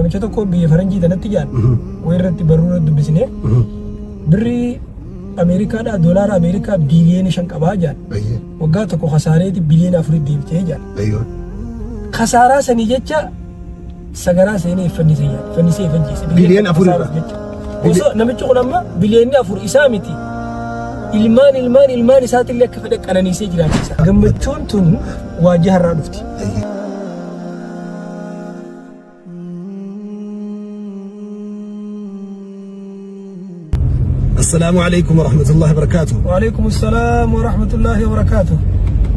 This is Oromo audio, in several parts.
Namicha tokko biyya faranjii tanatti jaan wayirratti barruu irratti dubbisne birrii Ameerikaadhaa doolaara Ameerikaa biiliyoona 5 qabaa jaan. Waggaa tokko kasaareeti biliyoona 4 deebitee jaan. Kasaaraa sanii jecha sagaraa seenee fannise jaan. Fannisee fajjeesse. Biliyoona 4 irraa. Jecha. Osoo namichi kun amma biliyoonni 4 isaa miti. Ilmaan ilmaan ilmaan isaatillee akka fedhe qananiisee jiraachisa. Gammachuun tun waajaharraa dhufti. Assalaamu alaikum warahmatullahi wabarakatuh. Waalaikum salaam wa rahmatullahi wa barakaatuh.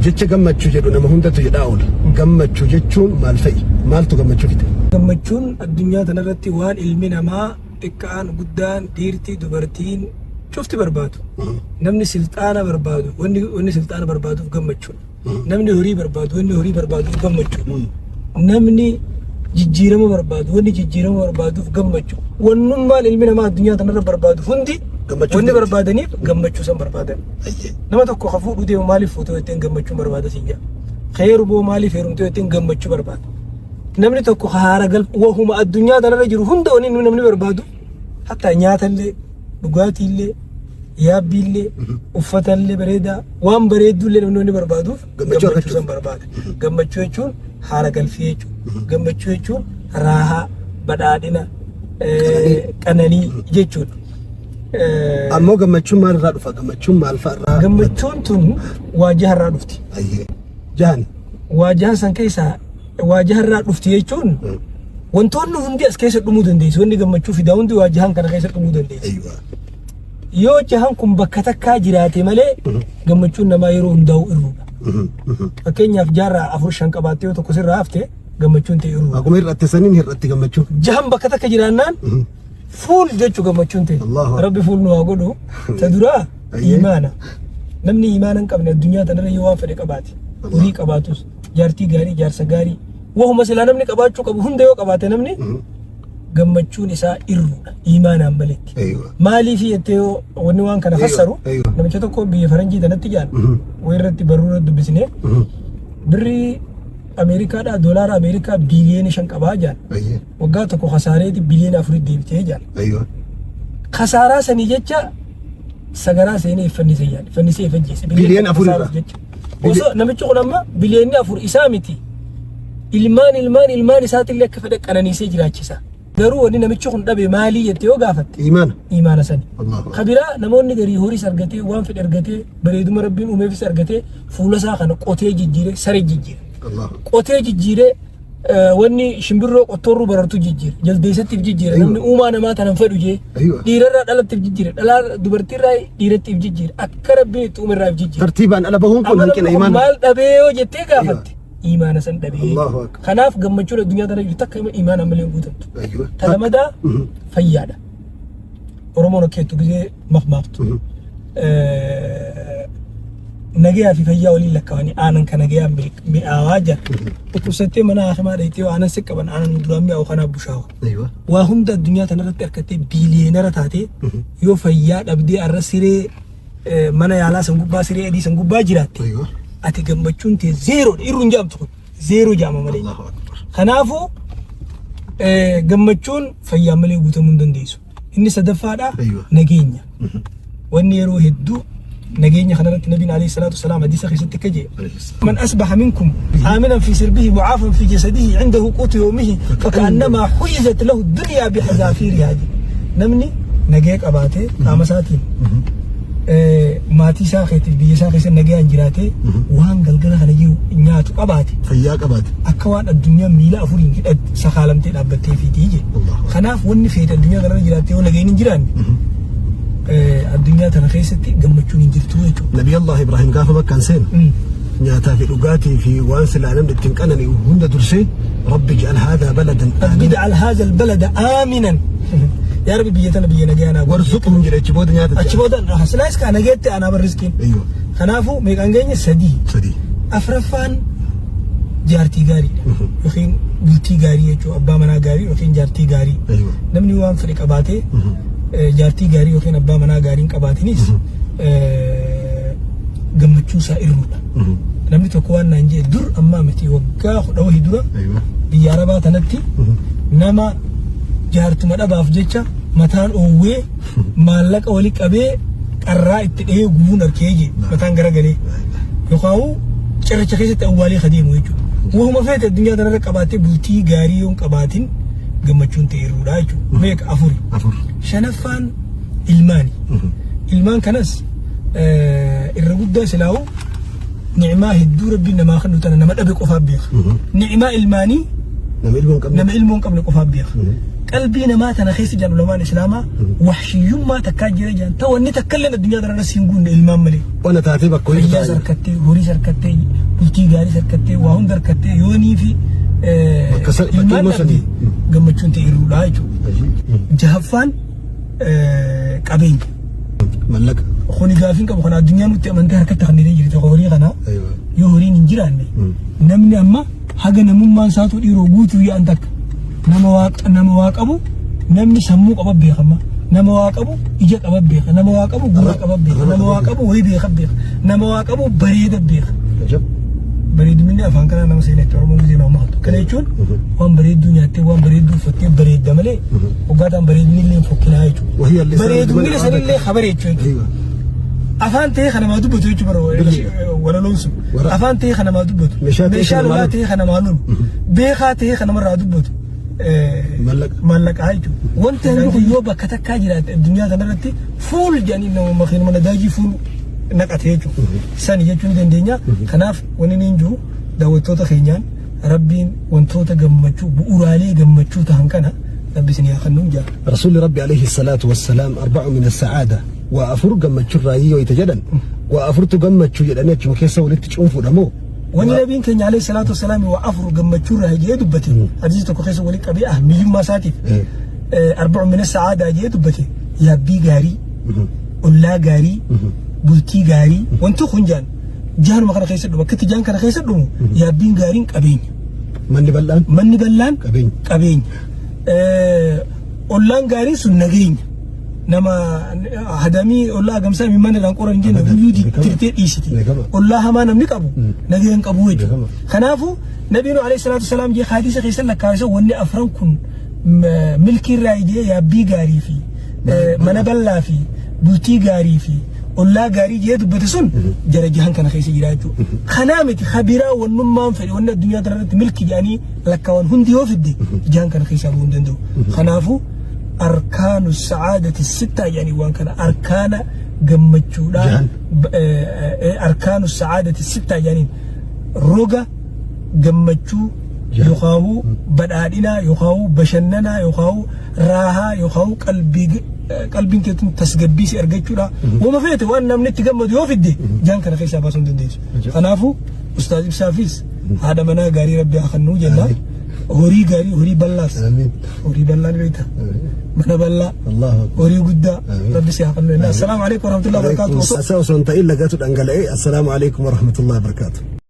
Jecha gammachuu jedhu nama hundatu jedhaa oola. Gammachuu jechuun maal fa'i? Maaltu gammachuu fida? Gammachuun addunyaa tanarratti waan ilmi namaa xiqqaan guddaan dhiirti dubartiin cufti barbaadu. Namni silxaana barbaadu wanni silxaana barbaaduuf gammachuudha. Namni horii barbaadu wanni horii barbaaduuf gammachuu. Namni jijjiirama barbaadu wanni jijjiirama barbaaduuf gammachuu. Wannummaan ilmi namaa addunyaa tanarra barbaadu hundi Gammachuu wanni fedha. barbaadaniif gammachuu san barbaadan. Nama tokko ka fuudhuu deemu maaliif fuutee jetteen gammachuu barbaada siin jedha. Ka heerumuu maaliif heerumtee jetteen gammachuu barbaada. Namni tokko ka haara gal wahuma addunyaa tanarra jiru hunda wanni namni barbaadu hatta nyaatallee dhugaatiillee yaabbiillee uffatallee bareedaa waan bareedduullee namni wanni barbaaduuf Gammachuu argachuuf. san barbaada. Gammachuu jechuun haara galfii jechuudha. Gammachuu jechuun raahaa, badhaadhina, qananii jechuudha. Ammoo gammachuun maal irraa dhufa? Gammachuun maal fa'a irraa? Gammachuun tun waajaharraa dhufti. Ayyee. Jahan. Waajaha san keessaa waajaharraa dhufti jechuun wantoonni hundi as keessa dhumuu dandeessu. Wanni gammachuu fidaa hundi waajahan kana keessa dhumuu dandeessu. Ayyuwa. Yoo jahan kun bakka takkaa jiraate malee gammachuun namaa yeroo hundaa'u irruudha. Fakkeenyaaf jaarraa 4 5 qabaattee yoo tokko sirraa hafte gammachuun ta'e irruudha. Akkuma hir'atte saniin hir'atti gammachuun. Jahan bakka takka jiraannaan fuul jechuu gammachuun ta'e. Allahu Akbar. Rabbi fuul nu haa godhu. Ta duraa Ayyee. imaana. Namni imaana hin qabne addunyaa tanarra yoo waan fedhe qabaate. Horii qabaatus, jaartii gaarii, jaarsa gaarii. Wahuma silaa namni qabaachuu qabu hunda yoo qabaate namni gammachuun isaa irruudha iimaanaan maletti. Maaliif jettee yoo wanni waan kana fassaru namicha tokko biyya faranjii tanatti jaan wayirratti barruu irratti dubbisne birrii Ameerikaadhaa doolaara Ameerikaa biiliyoona 5 qabaa jaan. Waggaa tokko kasaareeti biliyoona 4 deebitee jaan. Kasaaraa sanii jecha sagaraa seenee fannise jaan. Fannisee fajjeesse. Biliyoona 4 irraa. Jecha. Osoo namichi kun amma biliyoonni 4 isaa miti. Ilmaan ilmaan ilmaan isaatillee akka fedhe qananiisee jiraachisa. Garuu wanni namichi kun dhabe maalii jettee yoo gaafatte Iimaana. iimaana sani. Allahu Ka biraa namoonni garii horiis argatee waan fedhe argatee bareeduma rabbiin uumeefis argatee fuula isaa kana qotee jijjiiree saree jijjiire. Allahu Qotee jijjiiree wanni shimbirroo qottoorruu barartu jijjiire. Jaldeessatti jijjiire. Aywa. Namni uumaa namaa tanan fedhu jee. Aywa. Dhiirarraa dhalatti jijjiire. Dhalaa dubartiirraa dhiiratti jijjiire. Akka rabbiin itti uumerraa jijjiire. Tartiibaan ala bahuun kun Amma hanqina namni kun iimaana. maal dhabee yoo jettee gaafatte iimaana san dhabee. Allahu akbar. Kanaaf gammachuun addunyaa tana jirtu takka iimaana malee hin guutamtu. Aywa. Ta lamadaa fayyaadha. Oromoon akka jettu gisee makmaaktu. Nagayaa fi fayyaa waliin lakkaa'anii aanan ka nagayaan mi'aawaa jira. Dhukkubsattee mana hakimaa dhayxee yoo aanan si qaban aanan duraan mi'aawu kanaaf bushaawa. Aywa. Waa hunda addunyaa tanarratti argattee biiliyeenara taatee yoo fayyaa dhabdee arra siree mana yaalaa san gubbaa siree adii san gubbaa jiraatte Aywa. ati gammachuun tee zeeroodha irru hin jaamtu kun zeeroo jaama malee. Allahu akbar. Kanaafuu gammachuun fayyaa malee guutamuu hin dandeessu. Inni sadaffaadha Aywa. nageenya. Wanni yeroo hedduu nageenya kanarratti nabiin alayhi salaatu wasalaam hadiisa keessatti akka jedhe من أصبح منكم آمنا في سربه معافا في جسده عنده قوت يومه فكأنما حيزت له الدنيا بحذافيرها نمني nagaya qabaatee qaama isaatiin maatii isaa keetiif biyya isaa keessa nagayaan jiraatee waan galgala kana jiru nyaatu qabaate Fayyaa qabaate. akka waan addunyaan miila afuriin hidhatte sakaalamtee dhaabbattee fiitii jedhe. Allahu Akbar. Kanaaf wanni feete addunyaa kanarra jiraattee yoo nagayni hin jiraanne addunyaa tana keessatti gammachuun hin jirtu jechuudha. Nabi Allah Ibrahim gaafa bakkaan seenu nyaataa fi dhugaatii fi waan silaa namni ittiin qanani'u hunda dursee Rabbi ij'al haadhaa baladan Rabbi aamina. ij'al haadha albalada aaminan. Yaa Rabbi biyya tana biyya nagayaa naa godhi. Warzuqhum jedhe achi booda nyaata Achi booda silaayis kaa nagayetti anaa bar riskiin. Eeyyoo. Kanaafuu meeqaan geenye sadii. Sadii. Afraffaan jaartii gaariidha. Yookiin bultii gaarii jechuun abbaa manaa gaarii yookiin jaartii gaarii. Eeyyoo. Namni waan fedhe qabaatee jaartii gaarii yookiin abbaa manaa gaarii hin qabaatinis gammachuu isaa irruudha. Namni tokko waan naan jedhe dur ammaa miti waggaa 10 wahii dura Aywa. biyya Arabaa tanatti nama Jaartuma dhabaaf jecha mataan oowwee maallaqa wali qabee qarraa itti dhahee gubuun arkee jee mataan garagalee. Yookaan cirracha keessatti awwaalee kadeemu jechuudha. Wahuma feete addunyaa tanarra qabaattee bultii gaarii yoo hin qabaatin gammachuun ta'e irruudha jechuudha. Meeqa? Afuri. Afur. Shanaffaan ilmaani. Ilmaan kanas irra guddaa silaa'u ni'maa hedduu Rabbiin namaa kennu tana nama dhabe qofaaf beeka. Ni'maa ilmaanii Nama ilmoo hin qabne. Nama ilmoo hin qabne qofaaf beeka. Qalbii namaa tana keessa jedhan ulamaan Islaamaa wahshiyyummaa takkaa jira jedhan ta'u wanni takka illee addunyaa tanarra siin guunne ilmaan malee. Ona taatee bakka hojii Fayyaas harkattee, horiis harkattee, bultii gaariis harkattee, waa hunda harkattee yoonii fi Bakka bakka ilmaan ilmoo dhabde sanii. Gammachuun ta'e irruudha jechuudha. Jahaffaan qabeenya. Mallaqa. Kuni gaafiin qabu kana addunyaan nutti amantee harkatti kanneen jirti horii kana yoo horiin hin jiraanne namni amma haga namummaan isaatu dhiiroo guutuu yaa'an takka nama waa nama waa qabu, namni sammuu qaba beekama, nama waa qabu ija qaba beeka, nama waa qabu gurra qaba beeka, nama waa qabu wayii beeka beeka, nama waa qabu bareeda beeka. Ajab. Bareeduminni afaan kanaa nama seenetti Oromoon gisee nama hattu. Kana jechuun waan bareedduu nyaattee, waan bareedduu uffattee bareedda malee hoggaataan bareedinni illee hin fokkinaa jechuudha. وهي اللسان Bareedumni sanillee habareechuu jechuudha. Afaan ta'ee kan namaa dubbatu jechuudha bara walaloon sun. Afaan ta'ee kan namaa dubbatu. Meeshaa ta'ee Meeshaa kan namaa lolaa lolu. Ta'ee kan namaa lolu. Beekaa ta'ee kan namarraa dubbatu. Mallaqa. Maallaqaa jechuudha. Wanti hangi kun yoo bakka takkaa jiraate addunyaa kanarratti fuul jedhanii nama makiinuma nadaajii fuul naqate jechuudha. Sani jechuu ni dandeenya. Kanaaf wanni inni jiru daawwattoota keenyaan Rabbiin wantoota gammachuu bu'uuraalee gammachuu ta'an kana Rabbi isin haa kennuun jaa. رسول ربي عليه الصلاة والسلام أربع من السعادة وأفر gammachuu irraa yoo jedhan waa afurtu gammachuu jedhanii achuma keessa walitti cuunfuudha moo? Wanni nabiin keenya alayhi salaatu wasalaam waa afur gammachuu irraa jedhee dubbate hadiisa tokko keessa walitti qabee ahmiyyummaa isaatiif أربع من السعادة jedhee dubbate: yaabbii gaarii, ollaa gaarii, bultii gaarii. Wanti kun jaan jaanuma kana keessa dhumu, akkatti jaan kana keessa dhumu yaabbiin gaariin qabeenya. Manni bal'aan. Manni bal'aan Qabeenya. Qabeenya. Ollaan gaariin sun nageenya. Nama hadamii ollaa agamsaa imimmaan irraan qoran hin jenne guyyuu tirtee dhiisiti. Beekama. Ollaa hamaa namni qabu nagaya hin qabu jechuudha. Beekama. Kanaafuu nabiin alayhi salaatu wasalaam jee hadiisa keessa lakkaa'isa wanni afran kun milkii irraa ijee yaabbii gaarii fi mana bal'aa fi bultii gaarii fi ollaa gaarii jee dubbate sun jara jahan kana keessa jira jechuudha. Kanaa miti kabiraa wannummaan fedhe wanni addunyaa kanarratti milki jedhanii lakkaawan hundi yoo fidde jahan kana keessaa bahuu hin danda'u. Kanaafuu أركان السعادة الستة jedhanii waan kana arkaana gammachuudhaa Jahan. أركان السعادة الستة jedhaniin roga gammachuu Jahan. yookaan badhaadhinaa yookaan bashannanaa yookaan raahaa yookaan qalbii qalbiin keetiin tasgabbii si argachuudha. Wama feete waan namni itti gammadu yoo fidde jaan kana keessaa baasuu hin dandeessu. Kanaafuu Ustaaz Ibsaafis haadha manaa gaarii Rabbi haa kennuu jenna. Amiin. Horii gaarii, horii bal'aas. Amiin. Horii bal'aa ni beekta. Mana bal'aa. Allahu akbar. Horii guddaa. Amiin. Rabbi si haa kennu jenna. السلام عليكم ورحمة الله وبركاته. Asaa osoo hin ta'in lagatu dhangala'ee. السلام عليكم ورحمة الله وبركاته.